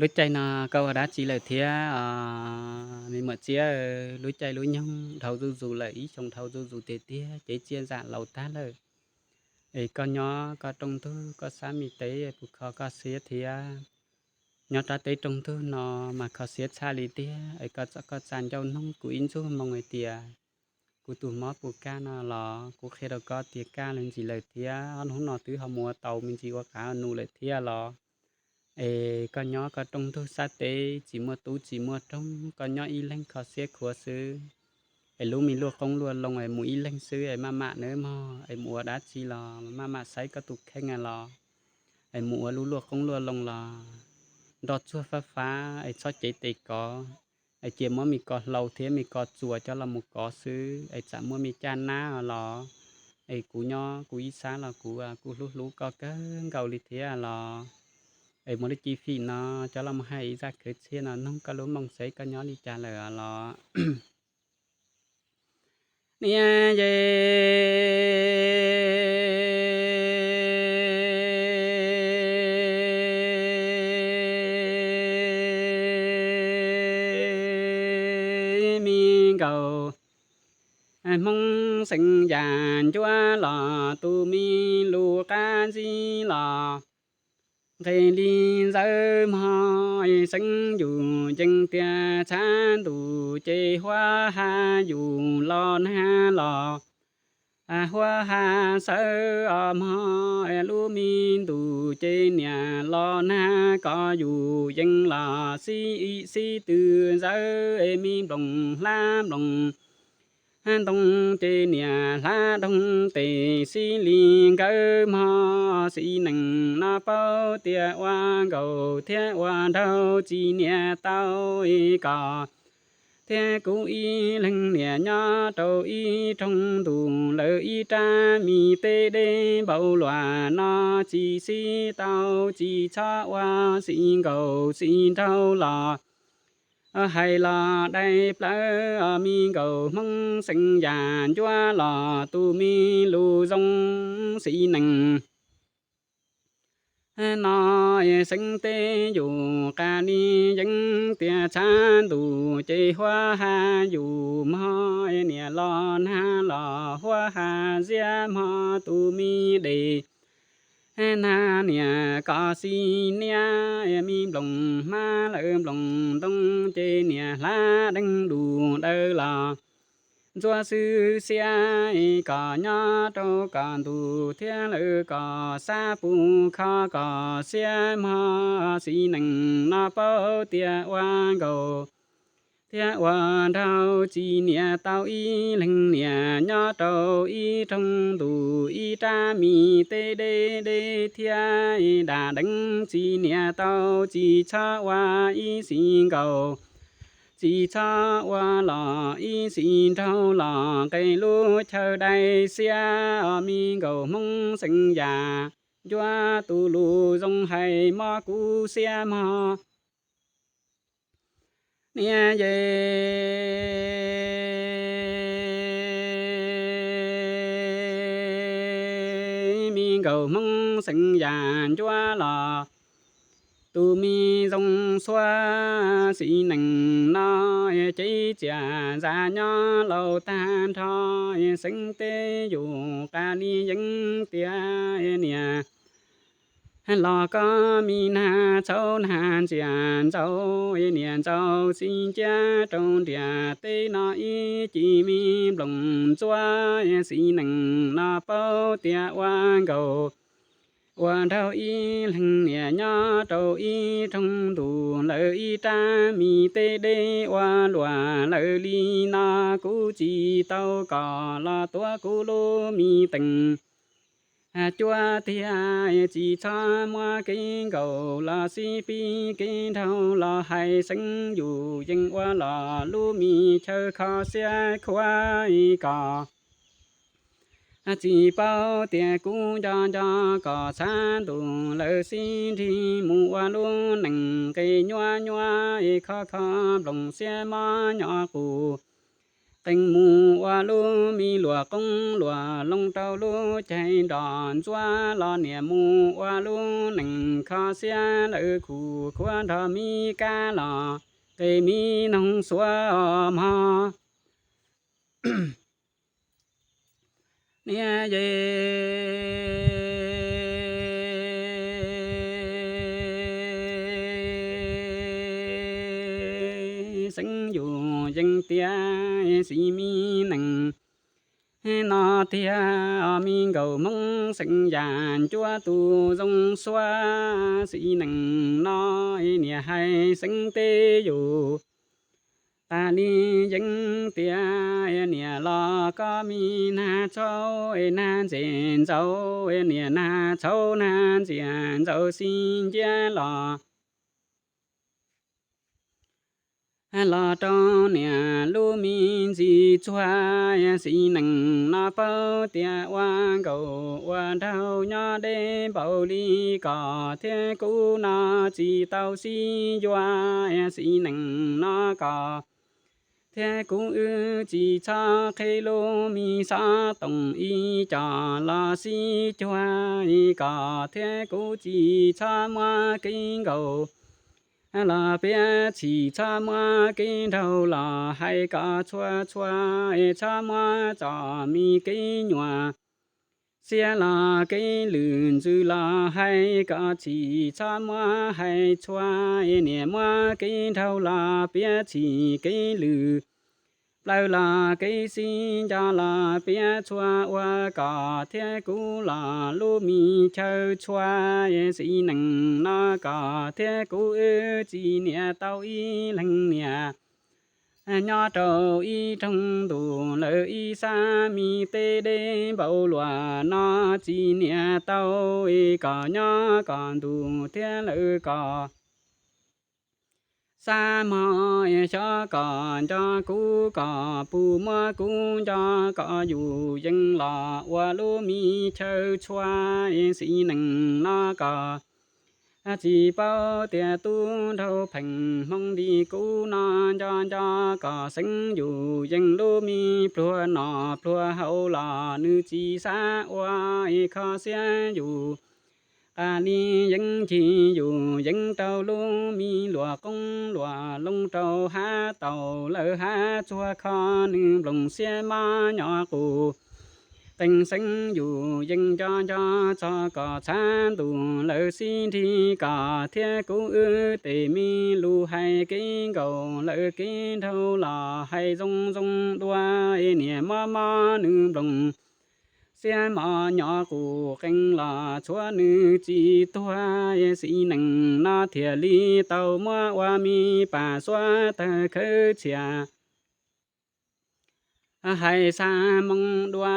Lub caij no koj ua dab tsi lawm thiab os me muam Txiab? Lub caij lub nyoog dhau zuj zus lawm, ib xyoo dhau zuj zus tiag tiag, cev txiaj ntxam laus tag lawm. Es koj nyob koj rooj ntug koj sab me teb puas kho koj siab thiab? Nyob rab teb rooj ntug no mas kho siab tshaj li tiag. Es koj txom koj txaj ncauj noog kuv ib ntxuag moo hais tias kuv tus mob puas kaj no los? Kuv qhia rau koj tias kaj lawm ntsis lawm thiab, ob hnub no twb ho mus ua tau me ntsis ua qav num lawm thiab los? Es koj nyob koj rooj ntug sab teb tsis muaj tub tsis muaj roog, koj nyob ib leeg kho siab khuav xwb. Es lub me luaj qoob luaj loo es mus ib leeg xwb es maj mam nawb mog. Es mus ua dab tsi los maj mam saib koj tus kheej los? Es mus ua lub luaj qoob luaj loo los nroj tsuag fab fab es txhob cev tes kov. Es cia muab me ko hlau thiab me ko txuas coj los mus kov xwb, es tsam muaj me caj nab los? Es kuv nyob kuv ib sab los kuv kuj hlub hlub koj kawg nkaus li thiab los. Es muaj lub cib fim no coj los mus hais ib zaj khwv txhiaj no noog koj lub moo seb koj nyob li cas lawm los? Niam yej, me nkaus Hmoob xeem Yaj Ncuab los, tus me lus qab zib los nqe li ntawd mog. Xeeb yus yeej tias tshav ntuj ces huab ha yus los nag los huab ha sawv os mog. Lub me ntuj ces niam los nag kom yus yeej los xib xib tw ntxawv, me nploos hlab nploos ntoo ces niam hlab doog tes xib li nkawd mog. Xib neej no paub tias ua nkaus thiab ua nraug tsis niam tau kom thiab kuv ib leeg niam nyob rau ib rooj ntuj lawm ib rab me teb deb npaum luaj no tsis xib tau tsis txhob ua xib nkaus xib nraug los hais los dai plawv os. Me nkaus Hmoob xeem Yaj Ncuab los, tus me lus zoo xib neej no xeeb teb yus qas li yeeb tias tshav ntuj ces huab ha yus mog. Niam los nag los huab ha ziab mog. Tus me dej nag niam kom xib niab, me nploos hmab lawm nploos ntoo ces niam hlab deeg dus daws los ntxuav xwb xiab kom nyob rau kom ntuj thiab lawm kom sab pus kho kom siab mog. Xib neej no paub tias ua nkaus thiab ua nraug tsis niam tau ib leeg niam nyob rau ib rooj ntuj ib rab me teb deb deb thiab dam deev tsis niam tau tsis txhob ua ib xib nkaus tsis txhob ua los ib xib nraug los nqe lub chaw dai siab os. Me nkaus Hmoob xeem Yaj Ncuab tus lus zoo hais mob kuv siab mog. Niam yej, me nkaus Hmoob xeem Yaj Ncuab los, tus me zoo xuab xib neej no cev txiaj ntxam nyob laus tag nrho. Xeeb teb yus qas li yeeb tias niam los koj me nag txhaub nag ntxias ntxaus, niam ntxaus xib nciab rau ntiaj teb no ib ci me nploos ntxuav. Xib neej no paub tias ua nkaus ua nraug ib leeg niam nyob rau ib rooj ntuj lawm ib rab me teb deb ua luaj lawm li no. Kuv tsis tau kom los tuav kuv lub me teem cuab tiag, tsis txhob muab kev nkaus los xib pib kev nraug los hais. Xeeb yus yeem ua los lub me chaw kho siab khuav kom tsis paub tias kuv nco nco kom tshav ntuj lawm xib nrig mus ua lub neej nqe nyuab nyuab kho kho nploos xiab mob nyo qus qee mus ua lub me luam qoob luam loo rau lub caij nrom ntxuav los niam mus ua lub neej kho siab lawv khuv khuav nrog me kab los qe me noog xuav mog. Niam yej, xeeb yus yeej tias xij me neej no tiag, me nkauj Hmoob xeeb yam ncuab tus zoo xuav xij neej no, niam hais xeeb teb yus tas li yeej tias niam los koj me nag tsaub nag ntxes ntxaus, niam nag tsaub nag ntxias ntxaus xij nciab los los rau niam lub me ntsis txuag. Xij neej no paub tias ua nkaus ua nraug nyob deb npaum li koj thiab kuv no tsis tau sib yuav. Xij neej no koj thiab kuv wb tsis txhob qhib lub me xov tooj ib co los sib cuag, koj thiab kuv tsis txhob muab kev nkaus los piav txhim, txhob muab kev nraug los hais kom txhua txhua, txhob muab txom me kev nyuam siab los kev lwm ntxwg los hais kom txhim, txhob muab hais txhua niam, muab kev nraug los piav txhim, kev lwm plaws los kev sib nco los piav txhua, ua koj thiab kuv los lub me chaw txhua. Xij neej no koj thiab kuv wb tsis niam tau ib leeg niam nyob rau ib rooj ntuj lawm ib sab me teb deb npaum luaj no, tsis niam tau koj nyob koj ntuj thiab lawv koj xab mog. Xyov koj nco kuv koj puas muab kuv nco, koj yus yeej los ua lub me chaw txhua. Xij neej no koj tsis paub tias tub nraug pheej hmoo li kuv no nco nco, koj xeeb yus yeej lub me pluag no pluag haus los nws tsis xav ua kho siab yus. Qas li yeej ncig yus yeej rau lub me luam qoob luam loo rau hav tau lawm hav txuag kho nws nplooj xiab mob nyo qus. Qee xeeb yus yeej nco nco txog koj txhav ntuj lawm sib nrig, koj thiab kuv wb tej me lus hais kev nkaus lawm kev nraug los hais zoo zoo dua, niam mob mob nws nplooj xiab mob nyo qus qees los txhua nws tsis tuag. Xij neej no thiaj li tau muab ua me pas xuav tawg khawb txhia hais xa moo dua,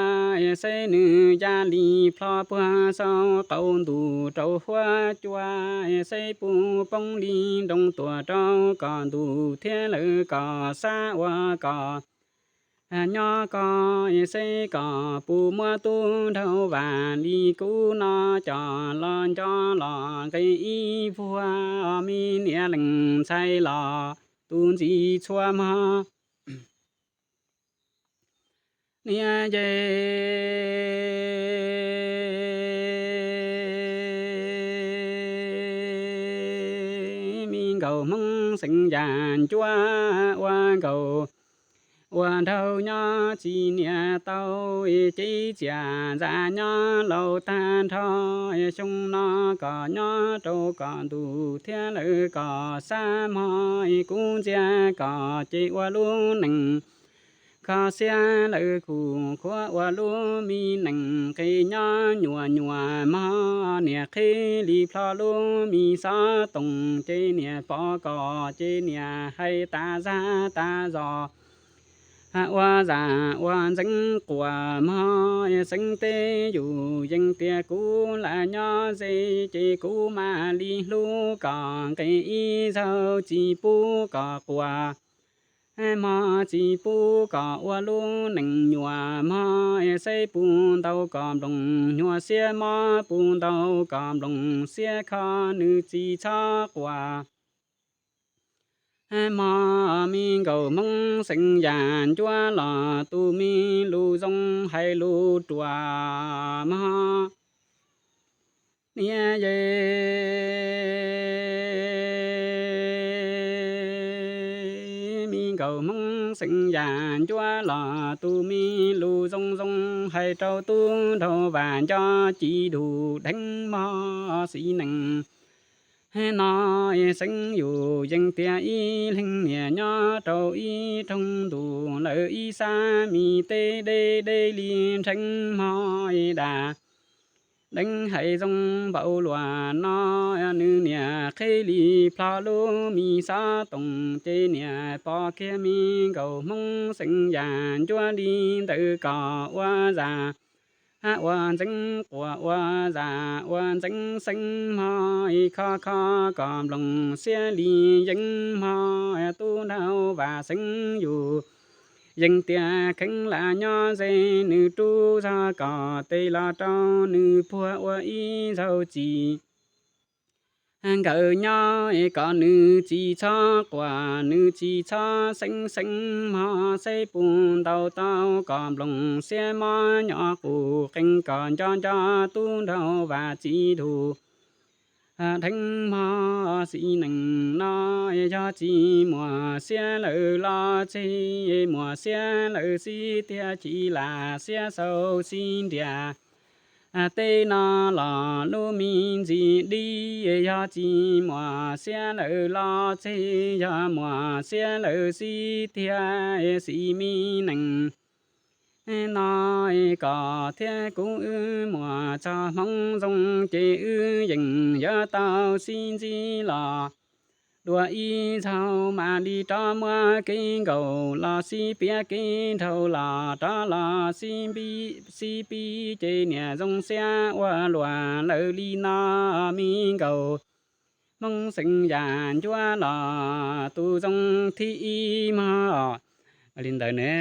seb nws ya li plho puag saum qaum ntuj rau huab cua, seb puas poob li nroo tuaj rau koj ntuj thiab lawv koj xab ua koj nyob koj, seb koj puas muab tub nraug vam li kuv no coj los nco los nqe ib vuag, me niam leej ntxhais los tus ntxim txhua mog. Niam yej, me nkauj Hmoob xeem yam ncuab ua nkaus ua nraug nyob tsis niam tau, cev txiaj ntxav nyob laus tag nrho. Xyoo no koj nyob rau koj ntuj thiab lawv koj xab mog, kuv ntxias koj ces ua lub neej kho siab lawv kuj khuav ua lub me neej nqe nyob nyuam nyuam mog. Niam qhib li plho lub me xov tooj ces niam pom koj ces niam hais tas zaj tas zog ua zaj ua ntxeev quas mog. Xeeb teb yus yeej tias kuv lam nyob ze ces kuv mam li hlub koj nqe ib zaug, tsis pub koj quas mog, tsis pub koj ua lub neej nyuam mog, seb puas ntaus koj nplooj nyuag xiab mob, puas ntaus koj nplooj xiab kho nws tsis txhob quas Mog, me nkauj Hmoob xeem Yaj Ncuab los tu me lus zoo hais lus ruam mog. Niam yej, me nkauj Hmoob xeem Yaj Ncuab los tu me lus zoo zoo hais rau tub nraug Vam Nco Ci Dug Dheev mog xib neej. No xeeb yus yeej tiag ib leeg niam nyob rau ib rooj ntuj lawm ib sab me teb deb deb li nrheev mog dam. Deev hais zoo npaum luaj no, nws niam qheb li plho lub me xov tooj ces niam pom kiag me nkauj Hmoob xeem Yaj Ncuab li ntawd kom ua zaj ua ntxeev quas ua zaj ua ntxeev xeeb mog, kho kho kom nploos xiab li yeeb mog. Tub nraug Vam xeeb yus yeej tiag kheev lam nyob ze nws rub zog kom tes los rau nws puag ua ib zaug txim nkawm nyob kom nws tsis txhob quas nws tsis txhob xeeb xeeb mog, xeb puv ntaus tau kom nploos xiab mob nyob qus qees kom nco nco tub nraug Vam Ci Dug Dheev mog xib neej. No yog tsis muaj xiab lawm los tseg muaj xiab lawm xib tiag, tsis lam xiab xaus xib nriam teb no los lub me ntsis dib. Yog tsis muaj xiab lawm los tseg, yog muaj xiab lawm xib tiag xib me neej. No kom thiab kuv wb muaj txoj hmoov zoo ces wb yeej yuav tau sib ntsib los dua ib zaug mam li rov muab kev nkauj los sib piav, kev nraug los rov los sib pib ces niam zoo siab ua luaj lawm li no. Me nkauj Hmoob xeem Yaj Ncuab los tus zoo thib ib mog. Li ntawd ne.